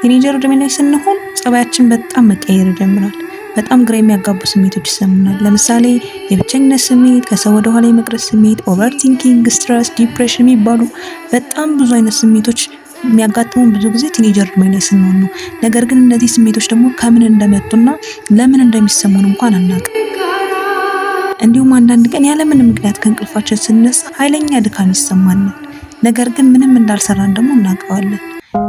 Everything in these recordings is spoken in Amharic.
Teenager እድሜ ላይ ስንሆን ጸባያችን በጣም መቀየር ይጀምራል። በጣም ግራ የሚያጋቡ ስሜቶች ይሰሙናል። ለምሳሌ የብቸኝነት ስሜት፣ ከሰው ወደ ኋላ የመቅረት ስሜት፣ overthinking፣ stress፣ depression የሚባሉ በጣም ብዙ አይነት ስሜቶች የሚያጋጥሙን ብዙ ጊዜ teenager እድሜ ላይ ስንሆን ነው። ነገር ግን እነዚህ ስሜቶች ደግሞ ከምን እንደመጡና ለምን እንደሚሰሙን እንኳን አናውቅም። እንዲሁም አንዳንድ ቀን ያለምንም ምክንያት ከእንቅልፋችን ስንነሳ ኃይለኛ ድካም ይሰማናል። ነገር ግን ምንም እንዳልሰራን ደግሞ እናውቀዋለን።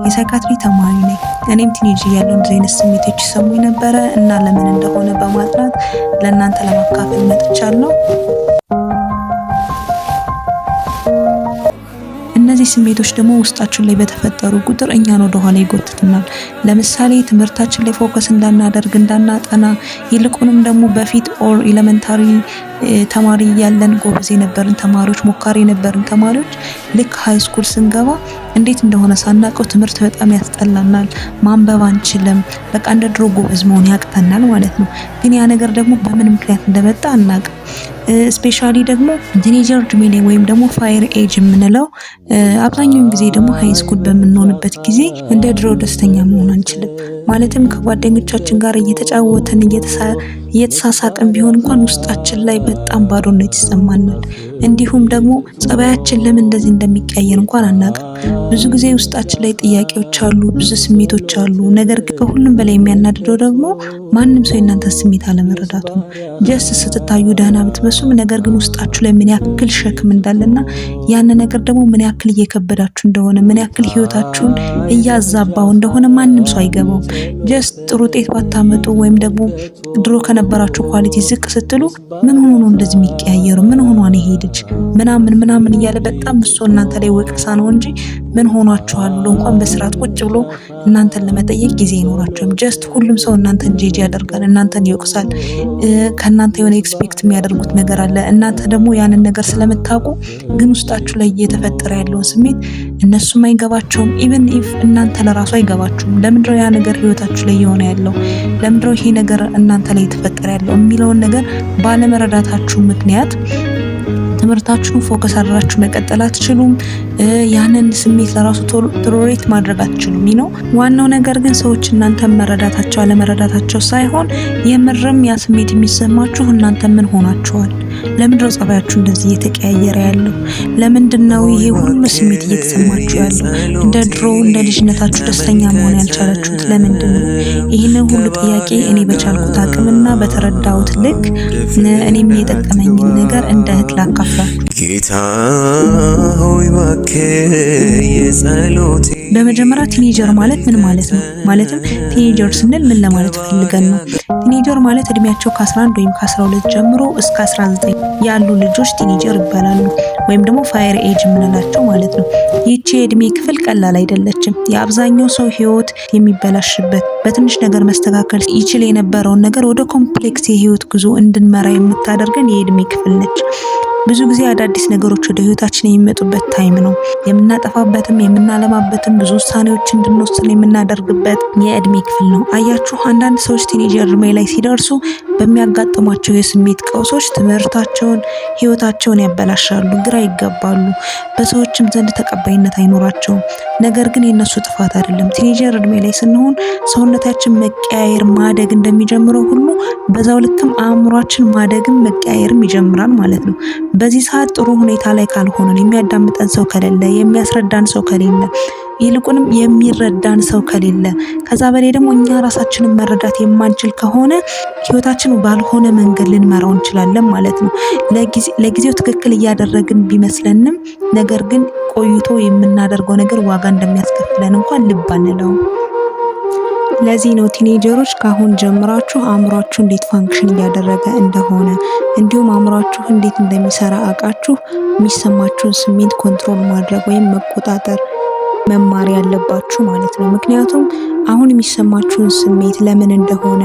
የ psychiatry ተማሪ ነኝ። እኔም teenage እያለሁ እንደዚህ አይነት ስሜቶች ይሰሙኝ ነበረ እና ለምን እንደሆነ በማጥናት ለእናንተ ለማካፈል መጥቻለሁ። እነዚህ ስሜቶች ደግሞ ውስጣችን ላይ በተፈጠሩ ቁጥር እኛን ወደ ኋላ ይጎትቱናል። ለምሳሌ ትምህርታችን ላይ focus እንዳናደርግ፣ እንዳናጠና፣ ይልቁንም ደግሞ በፊት or elementary ተማሪ እያለን ጎበዝ የነበርን ተማሪዎች፣ ሞካሪ የነበርን ተማሪዎች ልክ high school ስንገባ እንዴት እንደሆነ ሳናውቀው ትምህርት በጣም ያስጠላናል፣ ማንበብ አንችልም፣ በቃ እንደ ድሮ ጎበዝ መሆን ያቅተናል ማለት ነው። ግን ያ ነገር ደግሞ በምን ምክንያት እንደመጣ አናውቅም። Specially ደግሞ teenager እድሜ ላይ ወይም ደግሞ fire age የምንለው አብዛኛውን ጊዜ ደግሞ high school በምንሆንበት ጊዜ እንደ ድሮ ደስተኛ መሆን አንችልም። ማለትም ከጓደኞቻችን ጋር እየተጫወትን እየተሳሳቅን ቢሆን እንኳን ውስጣችን ላይ በጣም ባዶነት ይሰማናል። እንዲሁም ደግሞ ጸባያችን ለምን እንደዚህ እንደሚቀየር እንኳን አናውቅም። ብዙ ጊዜ ውስጣችን ላይ ጥያቄዎች አሉ፣ ብዙ ስሜቶች አሉ። ነገር ግን ከሁሉም በላይ የሚያናድደው ደግሞ ማንም ሰው የእናንተን ስሜት አለመረዳቱ ነው። Just ስትታዩ ደህና ብትመስሉም ነገር ግን ውስጣችሁ ላይ ምን ያክል ሸክም እንዳለና ያን ነገር ደግሞ ምን ያክል እየከበዳችሁ እንደሆነ፣ ምን ያክል ህይወታችሁን እያዛባው እንደሆነ ማንም ሰው አይገባውም። Just ጥሩ ውጤት ባታመጡ ወይም ደግሞ ድሮ ከነበራችሁ quality ዝቅ ስትሉ ምን ሆኖ ነው እንደዚህ የሚቀያየሩ፣ ምን ሆኗ ነው ይሄ ልጅ ምናምን ምናምን እያለ በጣም ብሶ እናንተ ላይ ወቀሳ ነው እንጂ ምን ሆኗችኋል ብሎ እንኳን በስርዓት ቁጭ ብሎ እናንተን ለመጠየቅ ጊዜ አይኖራቸውም። Just ሁሉም ሰው እናንተን ጄጅ ያደርጋል፣ እናንተን ይወቅሳል። ከእናንተ የሆነ expect የሚያደርጉት ነገር አለ። እናንተ ደግሞ ያንን ነገር ስለምታውቁ ግን ውስጣችሁ ላይ እየተፈጠረ ያለውን ስሜት እነሱም አይገባቸውም። Even if እናንተ ለራሱ አይገባችሁም። ለምንድነው ያ ነገር ህይወታችሁ ላይ የሆነ ያለው፣ ለምንድነው ይሄ ነገር እናንተ ላይ የተፈጠረ ያለው የሚለውን ነገር ባለመረዳታችሁ ምክንያት ትምህርታችሁን focus አድርጋችሁ መቀጠል አትችሉም። ያንን ስሜት ለራሱ tolerate ማድረግ አትችሉም ነው። ዋናው ነገር ግን ሰዎች እናንተን መረዳታቸው አለመረዳታቸው ሳይሆን የምርም ያ ስሜት የሚሰማችሁ እናንተ ምን ሆናችኋል? ለምንድነው ጸባያችሁ እንደዚህ እየተቀያየረ ያለው? ለምንድን ነው ይሄ ሁሉ ስሜት እየተሰማችሁ ያለው? እንደ ድሮ እንደ ልጅነታችሁ ደስተኛ መሆን ያልቻላችሁት ለምንድን ነው? ይህንን ሁሉ ጥያቄ እኔ በቻልኩት አቅምና በተረዳሁት ልክ እኔም የጠቀመኝን ነገር እንደ እህት ላካፍላችሁ። ጌታ ሆይ እባክህ የጸሎቴ። በመጀመሪያ teenager ማለት ምን ማለት ነው? ማለትም teenager ስንል ምን ለማለት ፈልገን ነው? Teenager ማለት እድሜያቸው ከ11 ወይም ከ12 ጀምሮ እስከ 19 ያሉ ልጆች teenager ይባላሉ፣ ወይም ደግሞ fire age የምንላቸው ማለት ነው። ይህቺ የእድሜ ክፍል ቀላል አይደለችም። የአብዛኛው ሰው ህይወት የሚበላሽበት፣ በትንሽ ነገር መስተካከል ይችል የነበረውን ነገር ወደ complex የህይወት ጉዞ እንድንመራ የምታደርገን የእድሜ ክፍል ነች። ብዙ ጊዜ አዳዲስ ነገሮች ወደ ህይወታችን የሚመጡበት time ነው። የምናጠፋበትም የምናለማበትም፣ ብዙ ውሳኔዎች እንድንወስን የምናደርግበት የእድሜ ክፍል ነው። አያችሁ፣ አንዳንድ ሰዎች teenager እድሜ ላይ ሲደርሱ በሚያጋጥሟቸው የስሜት ቀውሶች ትምህርታቸውን፣ ህይወታቸውን ያበላሻሉ፣ ግራ ይገባሉ፣ በሰዎችም ዘንድ ተቀባይነት አይኖራቸውም። ነገር ግን የእነሱ ጥፋት አይደለም። Teenager እድሜ ላይ ስንሆን ሰውነታችን መቀያየር፣ ማደግ እንደሚጀምረው ሁሉ በዛው ልክም አእምሯችን ማደግም መቀያየርም ይጀምራል ማለት ነው። በዚህ ሰዓት ጥሩ ሁኔታ ላይ ካልሆነን፣ የሚያዳምጠን ሰው ከሌለ፣ የሚያስረዳን ሰው ከሌለ፣ ይልቁንም የሚረዳን ሰው ከሌለ፣ ከዛ በላይ ደግሞ እኛ ራሳችንን መረዳት የማንችል ከሆነ ህይወታችን ባልሆነ መንገድ ልንመራው እንችላለን ማለት ነው። ለጊዜው ትክክል እያደረግን ቢመስለንም ነገር ግን ቆይቶ የምናደርገው ነገር ዋጋ እንደሚያስከፍለን እንኳን ልብ አንለውም። ለዚህ ነው teenager ኦች ካሁን ጀምራችሁ አእምሯችሁ እንዴት function እያደረገ እንደሆነ እንዲሁም አእምሯችሁ እንዴት እንደሚሰራ አውቃችሁ የሚሰማችሁን ስሜት control ማድረግ ወይም መቆጣጠር መማር ያለባችሁ ማለት ነው። ምክንያቱም አሁን የሚሰማችሁን ስሜት ለምን እንደሆነ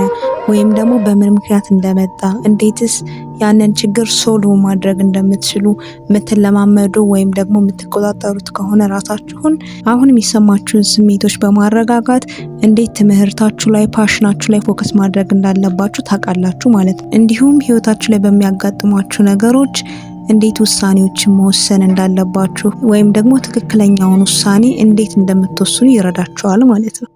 ወይም ደግሞ በምን ምክንያት እንደመጣ፣ እንዴትስ ያንን ችግር solve ማድረግ እንደምትችሉ የምትለማመዱ ወይም ደግሞ የምትቆጣጠሩት ከሆነ፣ ራሳችሁን አሁን የሚሰማችሁን ስሜቶች በማረጋጋት እንዴት ትምህርታችሁ ላይ፣ passion ኣችሁ ላይ focus ማድረግ እንዳለባችሁ ታውቃላችሁ ማለት ነው። እንዲሁም ህይወታችሁ ላይ በሚያጋጥሟችሁ ነገሮች እንዴት ውሳኔዎችን መወሰን እንዳለባችሁ ወይም ደግሞ ትክክለኛውን ውሳኔ እንዴት እንደምትወስኑ ይረዳችኋል ማለት ነው።